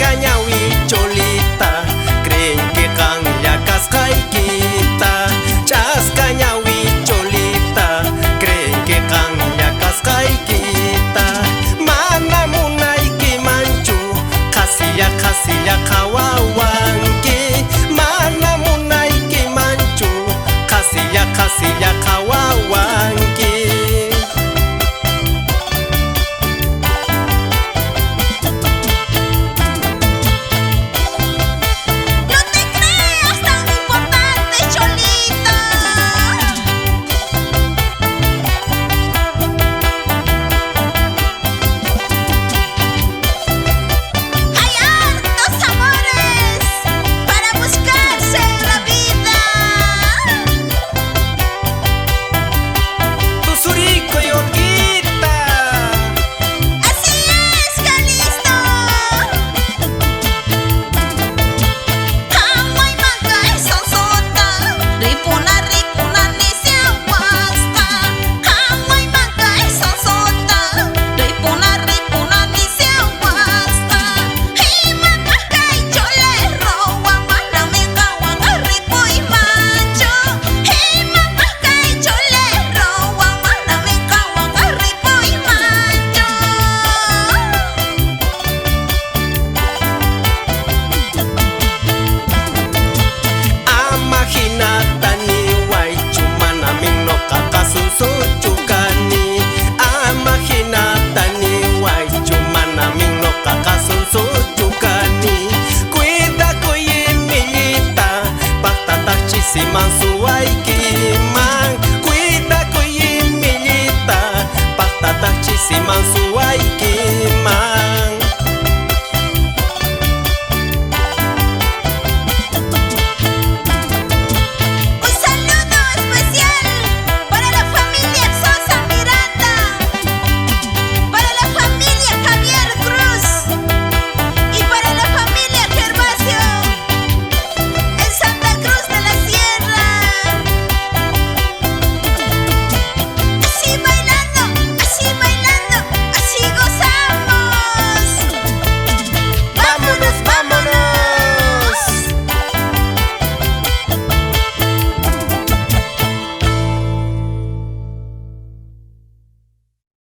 Ch'aska ñawi cholita, creen que qanlla kasqaykita. Ch'aska ñawi cholita, creen que qanlla kasqaykita. Mana munaykimanchu, qhasilla qhasilla qhawawanki. Mana munaykimanchu, qhasilla qhasilla qhawawanki. No te creas tan importante, Cholita. Hay hartos amores para buscarse en la vida. Tusurikuy urquita. Así es, Calisto. Haway mankay sonsota, ripuna ripuna nisiawasta. Haway mankay sonsota, ripuna ripuna nisiawasta. Imataq kay cholero, mana miqawan ripuy manchu. Imataq kay cholero, mana miqawan ripuy manchu. Ama hinata niwaychu, manami noqaqa sunsuchu kani. Ama hinata niwaychu, manami noqaqa sunsuchu kani. Cuidakuy imillita, paqtataq chisiman.